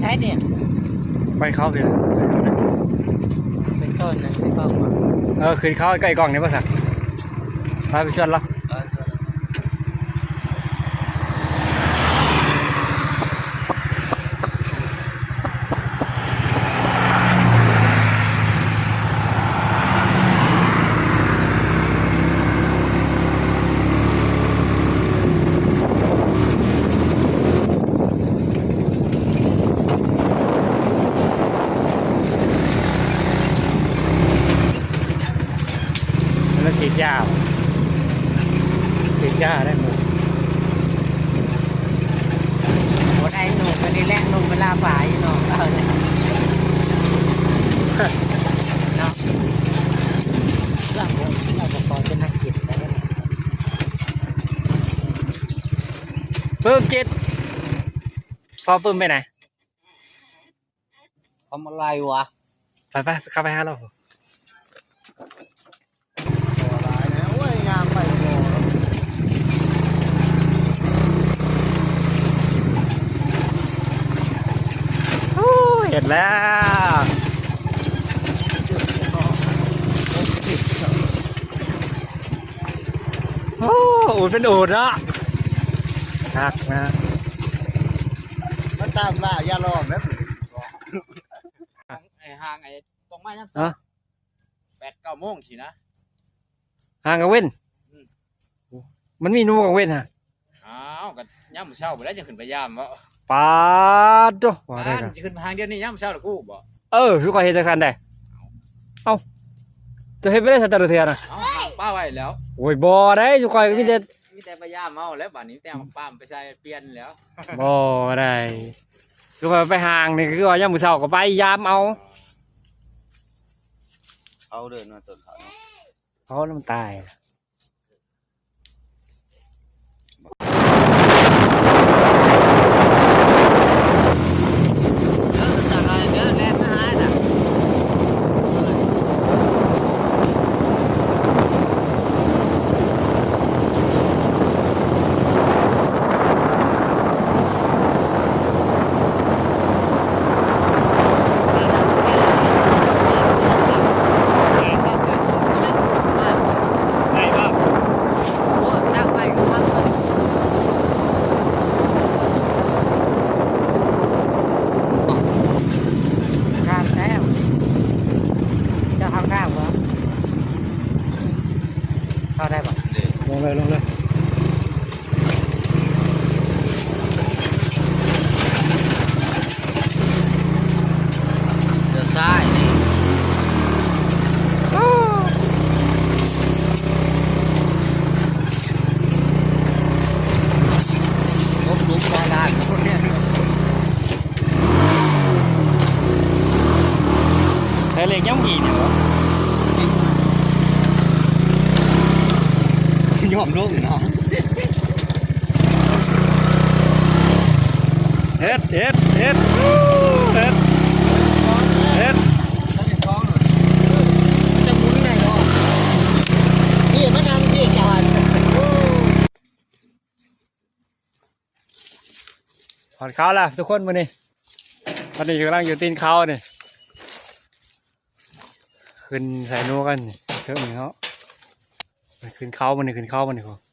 ໃສນີ້? ໄປເຂົ້າພີ້ ໄປເຂົ້ານັ້ນ ໄປເຂົ້າ ເອີ ຂຶ້ນເຂົ້າໃກ້ກ້ອງນີ້ບໍ່ຊະ? ພາໄປຊວນລາວ. ມັນຊິຢາວ ຊິຢາວໄດ້ໝົດ. ບໍ່ໄດ້ໜູກະນີ້ແຫຼະ ໜູກະລາປາຢູ່ເນາະ ເອົາແຫຼະເນາະ. ເລື່ອງຂອງເຮົາ ເຮົາກໍພໍຈະນັ່ງກິນໄດ້. ປຶ້ມຈິດ ພໍ່ປຶ້ມໄປໃນ? ທຳອະໄລວະ? ໄປໆ ເຂົ້າໄປຫາລາວ. ໂອ້ຍ ງາມໄປບໍ່? ໂອ້ ເຮັດແລ້ວ. ໂອ້ ໂອດເປັນໂອດເນາະ ຄັກນະ. ມັນຕາມລ່າຢ່າລອງແບບນີ້ ໄອ້ຫ່າງ ໄອ້ ຕ້ອງມາຍາມເຊົ້າ ຮະ? ແປດເກົ້າໂມງຊີ້ນະ ຫາກາງເວັນ. ອືມ ມັນມີໜູກາງເວັນຫະ? ອ້າວ ກໍຍາມເຊົ້າພຸ້ນແຫຼະ ຈັ່ງຂຶ້ນໄປຢາມເນາະ. ປາດໂທ້ ວ່າໄດ້ ຊິຂຶ້ນໄປຫາງດຽວນີ້ຍາມເຊົ້າລະກູບໍ່? ເອີ ສຸຂ້ອຍເຮັດຈັ່ງຊັ້ນໄດ໋. ເອົ້າ ເຈົ້າເຮັດໄປໄດ້ຊັ້ນແຕ່ລະເທື່ອນະ? ເອົ້າ ຫາງປາໄວ້ແລ້ວ. ໂອ້ຍ ບໍ່ໄດ້ ສຸຂ້ອຍມີແຕ່ ມີແຕ່ໄປຢາມເອົາແລ້ວ ບາດນີ້ມີແຕ່ເອົາປາມໄປໃສ່ປ່ຽນແລ້ວ. ບໍ່ໄດ້ ຄືວ່າໄປຫາງນີ້ ຄືວ່າຍາມມື້ເຊົ້າກໍໄປຢາມເອົາ. ເອົາເດີ ໜ່ວຍຕົ້ນເຂົາເນາະ ເອົາແລ້ວມັນຕາຍ. ງາມແທ້ ເຈົ້າເຂົ້າງາມບໍ່? ເຂົ້າໄດ້ບໍ່? ລົງເລີຍ ລົງເລີຍ. ເດີນຊ້າຍນີ້ ໂອ້ ລົດສູງກວ່າລ້ານ. ແຕ່ເລັກຍັງມີຢູ່ບໍ່? ຍັງ ອມລົງເນາະ ເຮັດ ເຮັດ ເຮັດ ເຮັດ ເຮັດ ຈະໝູນໄດ້ບໍ່? ນີ້ມານັ່ງພີ້ຈານ. ຮອດເຂົາແລ້ວທຸກຄົນ ມື້ນີ້ ຕອນນີ້ກຳລັງຢູ່ຕີນເຂົານີ້ ຂຶ້ນໃສ່ໜູກັນນີ້ ເທິງນີ້ເນາະ ຂຶ້ນເຂົາມື້ນີ້ ຂຶ້ນເຂົາມື້ນີ້ພຸ້ນ.